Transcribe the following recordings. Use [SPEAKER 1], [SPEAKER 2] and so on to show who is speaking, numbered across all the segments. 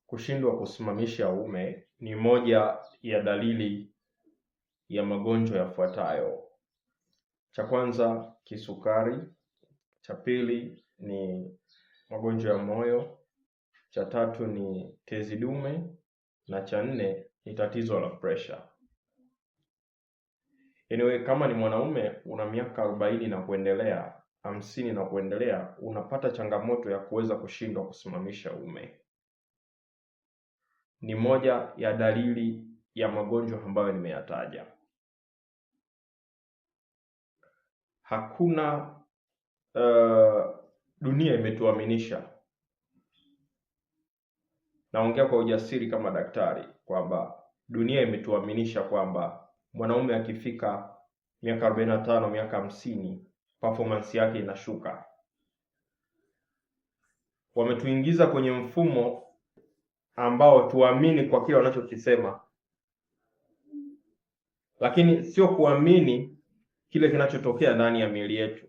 [SPEAKER 1] Kushindwa kusimamisha uume ni moja ya dalili ya magonjwa yafuatayo. Cha kwanza, kisukari. Cha pili ni magonjwa ya moyo. Cha tatu ni tezi dume na cha nne ni tatizo la pressure. Anyway, kama ni mwanaume una miaka 40 na kuendelea, 50 na kuendelea, unapata changamoto ya kuweza kushindwa kusimamisha uume. Ni moja ya dalili ya magonjwa ambayo nimeyataja. Hakuna dunia imetuaminisha, naongea kwa ujasiri kama daktari kwamba dunia imetuaminisha kwamba mwanaume akifika miaka 45, miaka 50, performance yake inashuka. Wametuingiza kwenye mfumo ambao tuamini kwa kile wanachokisema, lakini sio kuamini kile kinachotokea ndani ya miili yetu.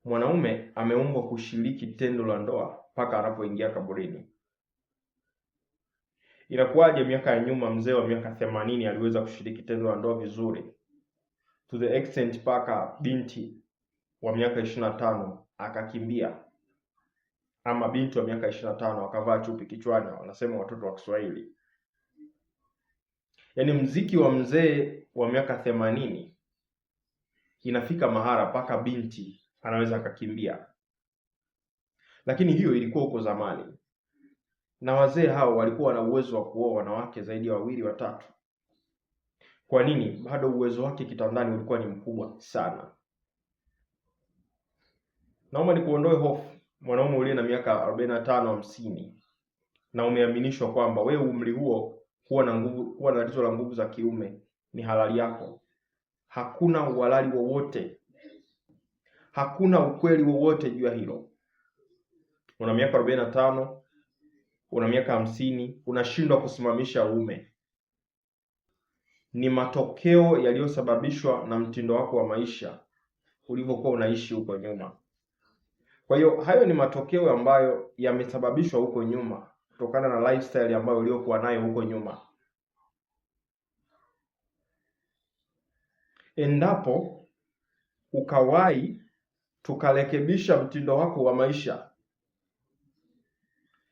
[SPEAKER 1] Mwanaume ameumbwa kushiriki tendo la ndoa mpaka anapoingia kaburini. Inakuwaje miaka ya nyuma mzee wa miaka 80 aliweza kushiriki tendo la ndoa vizuri to the extent mpaka binti wa miaka 25 akakimbia, ama binti wa miaka 25 akavaa chupi kichwani, wanasema watoto wa Kiswahili. Yaani mziki wa mzee wa miaka 80 inafika mahara mpaka binti anaweza akakimbia. Lakini hiyo ilikuwa huko zamani, na wazee hao walikuwa na uwezo wa kuoa wanawake zaidi ya wawili watatu. Kwa nini? Bado uwezo wake kitandani ulikuwa ni mkubwa sana. Naomba nikuondoe hofu, mwanaume uliye na miaka 45, 50 na umeaminishwa kwamba wewe umri huo kuwa na nguvu, kuwa na tatizo la nguvu za kiume ni halali yako. Hakuna uhalali wowote, hakuna ukweli wowote juu ya hilo. Una miaka 45, una miaka 50, unashindwa kusimamisha uume. Ni matokeo yaliyosababishwa na mtindo wako wa maisha ulivyokuwa unaishi huko nyuma. Kwa hiyo hayo ni matokeo ambayo yamesababishwa huko nyuma kutokana na lifestyle ambayo uliokuwa nayo huko nyuma. Endapo ukawahi tukarekebisha mtindo wako wa maisha,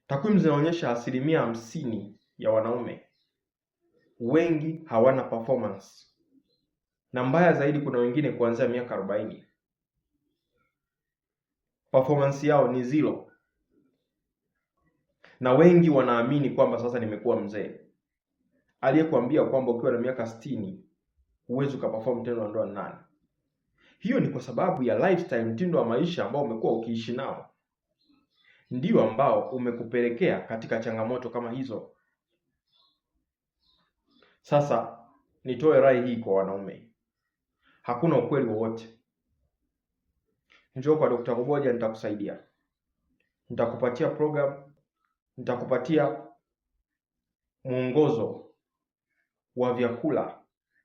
[SPEAKER 1] takwimu zinaonyesha 50% ya wanaume wengi hawana performance, na mbaya zaidi kuna wengine kuanzia miaka 40 performance yao ni zero, na wengi wanaamini kwamba sasa nimekuwa mzee. Aliyekuambia kwamba ukiwa na miaka 60 huwezi ukaperform tendo la ndoa ni nani? Hiyo ni kwa sababu ya lifestyle, mtindo wa maisha ambao umekuwa ukiishi nao ndio ambao umekupelekea katika changamoto kama hizo. Sasa nitoe rai hii kwa wanaume, hakuna ukweli wowote. Njoo kwa Dr. Kuboja, nitakusaidia, nitakupatia program, nitakupatia mwongozo wa vyakula,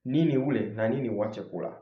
[SPEAKER 1] nini ule na nini uache kula.